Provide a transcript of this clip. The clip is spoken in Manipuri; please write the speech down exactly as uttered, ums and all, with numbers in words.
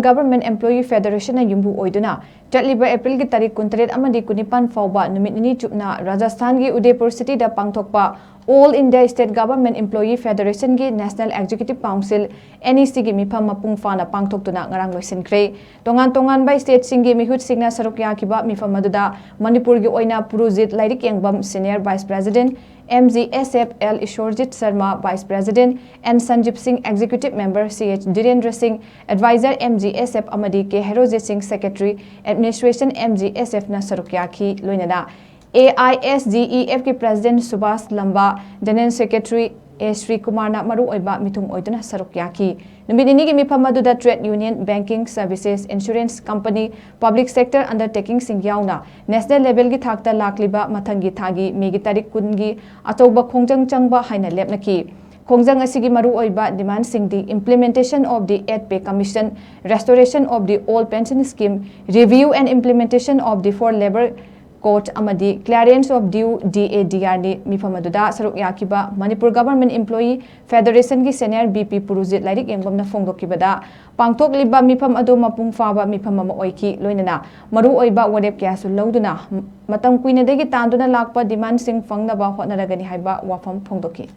Government Employee Federation ꯅ ꯌꯨꯝꯕꯨ ꯑꯣꯏꯗꯨꯅ ꯆꯠꯂꯤꯕ ꯑꯦꯄ꯭ꯔꯤꯜꯒꯤ ꯇꯥꯔꯤꯛ ꯀꯨꯟꯇꯔꯦꯠ ꯑꯃꯗꯤ ꯀꯨꯟꯅꯤꯄꯥꯟ ꯐꯥꯎꯕ ꯅꯨꯃꯤꯠ ꯅꯤꯅꯤ ꯆꯨꯞꯅ ꯔꯥꯖꯁꯊꯥꯟꯒꯤ ꯎꯗꯦꯄꯨꯔ ꯁꯤꯇꯤꯗ ꯄꯥꯡꯊꯣꯛꯄ All India State Government Employee Federation ꯒꯤ National Executive Council, N E C ꯒꯤ ꯃꯤꯐꯝ ꯃꯄꯨꯡ ꯐꯥꯅ ꯄꯥꯡꯊꯣꯛꯇꯨꯅ ꯉꯔꯥꯡ ꯂꯣꯏꯁꯤꯟꯈ꯭ꯔꯦ꯫ ꯇꯣꯉꯥꯟ ꯇꯣꯉꯥꯟꯕ state ꯁꯤꯡꯒꯤ ꯃꯤꯍꯨꯠꯁꯤꯡꯅ ꯁꯔꯨꯛ ꯌꯥꯈꯤꯕ ꯃꯤꯐꯝ ꯑꯗꯨꯗ ꯃꯅꯤꯄꯨꯔꯒꯤ ꯑꯣꯏꯅ ꯄꯨꯔꯨꯖꯤꯠ ꯂꯥꯏꯔꯤꯛ ꯌꯦꯡꯕꯝ Senior Vice President M G S F, L ꯏꯁꯣꯔꯖꯤꯠ Sharma Vice President, N ꯁꯟꯖꯤꯞ ꯁꯤꯡ Executive Member, C H ꯙꯤꯔꯦꯟꯗ꯭ꯔ ꯁꯤꯡ Advisor M G S F ꯑꯃꯗꯤ K ꯍꯦꯔꯣꯖꯤꯠ ꯁꯤꯡ Secretary Administration M G S F ꯅ ꯁꯔꯨꯛ ꯌꯥꯈꯤ꯫ ꯂꯣꯏꯅꯅ A I S G E F ꯀꯤ President ꯁꯨꯕꯥꯁ ꯂꯝꯕꯥ, General Secretary A ꯁ꯭ꯔꯤ ꯀꯨꯃꯥꯔꯅ ꯃꯔꯨꯑꯣꯏꯕ ꯃꯤꯊꯨꯡ ꯑꯣꯏꯗꯨꯅ ꯁꯔꯨꯛ ꯌꯥꯈꯤ꯫ ꯅꯨꯃꯤꯠ ꯅꯤꯅꯤꯒꯤ ꯃꯤꯐꯝ ꯑꯗꯨꯗ trade union, banking, services, insurance company, public sector undertaking ꯁꯤꯡ ꯌꯥꯎꯅ national level ꯒꯤ ꯊꯥꯛꯇ ꯂꯥꯛꯂꯤꯕ ꯃꯊꯪꯒꯤ ꯊꯥꯒꯤ ꯃꯦꯒꯤ ꯇꯥꯔꯤꯛ ꯀꯨꯟꯒꯤ ꯑꯆꯧꯕ ꯈꯣꯡꯖꯪ ꯆꯪꯕ ꯍꯥꯏꯅ ꯂꯦꯞꯅꯈꯤ꯫ ꯈꯣꯡꯖꯪ ꯑꯁꯤꯒꯤ ꯃꯔꯨꯑꯣꯏꯕ demand ꯁꯤꯡꯗꯤ implementation of the eighth pay commission, restoration of the old pension scheme, review and implementation of the four labour code ꯑꯃꯗꯤ clearance of due D A D R ꯅꯤ꯫ ꯃꯤꯐꯝ ꯑꯗꯨꯗ ꯁꯔꯨꯛ ꯌꯥꯈꯤꯕ ꯃꯅꯤꯄꯨꯔ Government Employee Federation ꯒꯤ Senior V P ꯄꯨꯔꯨꯖꯤꯠ ꯂꯥꯏꯔꯤꯛ ꯌꯦꯡꯕꯝꯅ ꯐꯣꯡꯗꯣꯛꯈꯤꯕꯗ, ꯄꯥꯡꯊꯣꯛꯂꯤꯕ ꯃꯤꯐꯝ ꯑꯗꯨ ꯃꯄꯨꯡ ꯐꯥꯕ ꯃꯤꯐꯝ ꯑꯃ ꯑꯣꯏꯈꯤ꯫ ꯂꯣꯏꯅꯅ ꯃꯔꯨꯑꯣꯏꯕ ꯋꯥꯔꯦꯞ ꯀꯌꯥꯁꯨ ꯂꯧꯗꯨꯅ ꯃꯇꯝ ꯀꯨꯏꯅꯗꯒꯤ ꯇꯥꯟꯗꯨꯅ ꯂꯥꯛꯄ demand ꯁꯤꯡ ꯐꯪꯅꯕ ꯍꯣꯠꯅꯔꯒꯅꯤ ꯍꯥꯏꯕ ꯋꯥꯐꯝ ꯐꯣꯡꯗꯣꯛꯈꯤ꯫